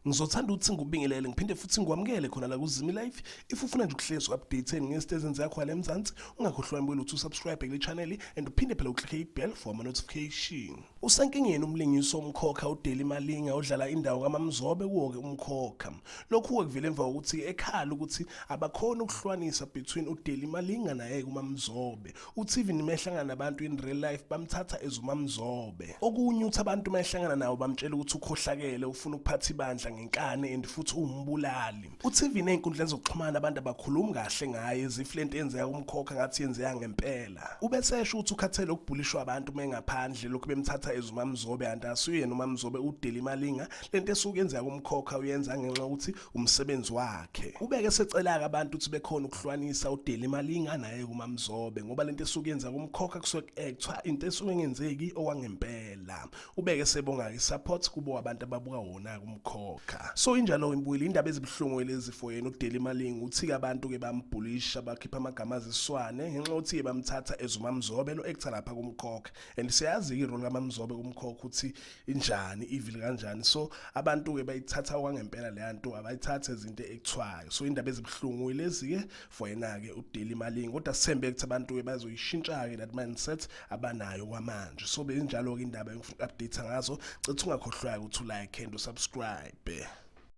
Ngizothanda ukuthi ngikubingelele ngiphinde futhi ngikwamukele khona la kuZimi Life. If ufuna nje ukuhlezi u-update ngezinto ezenzeka khona la eMzansi, ungakhohlwa impela ukuthi usubscribe kule channel and uphinde phela uclicke i-bell for ama-notification. Usenkingeni umlingisi womkhokha uDeli Malinga odlala indawo kaMamzobe kuwo-ke umkhokha. Lokhu-ke kuvele emva kokuthi ekhala ukuthi abakhoni ukuhlukanisa between uDeli Malinga naye-ke uMamzobe. Uthi even mehlangana nabantu in real life bamthatha as uMamzobe. Okunye uthi abantu mehlangana nawo bamtshela ukuthi ukhohlakele, ufuna ukuphatha ibandla ngenkani and futhi uwumbulali. Uthi even ey'nkundleni zokuxhumana abantu abakhulumi kahle ngaye as if lento eyenzeka kumkhokha ngathi yenzeka ngempela. Ubesesho ukuthi ukhathele ukubhulishwa abantu mengaphandle lokhu bemthatha as uMamzobe kanti asuyena uMamzobe uDeli Malinga. Lento esuke yenzeka kumkhokha uyenza ngenxa yokuthi umsebenzi wakhe. Ubeke esecela-ke abantu ukuthi bekhona ukuhlukanisa uDeli Malinga naye kuMamzobe ngoba lento esuke yenza kumkhokha kusuke ku-actwa into esuke ingenzeki okwangempela. Ubeke esebonga-ke i-support kubo abantu ababuka wona-ke umkhokha. So injalo imbuyile indaba ezibuhlungu lezi for yena uDeli Malinga uthi-ke abantu-ke bambhulisha bakhipha amagama aziswane ngenxa yokuthi-ke bamthatha as uMamzobe lo actor lapha kumkhokha and siyazi-ke i-role kaMamzobe kumkhokha ukuthi injani evil kanjani so abantu ke bayithatha okwangempela leya nto abayithathe izinto ekuthwayo so indaba ezibuhlungu lezi ke for yena ke uDeli Malinga kodwa sithembe ukuthi abantu ke bazoyishintsha ke that mindset abanayo kwamanje so benjalo ke indaba engifuna update ngazo citha ungakhohlwa ukuthi ulike and usubscribe.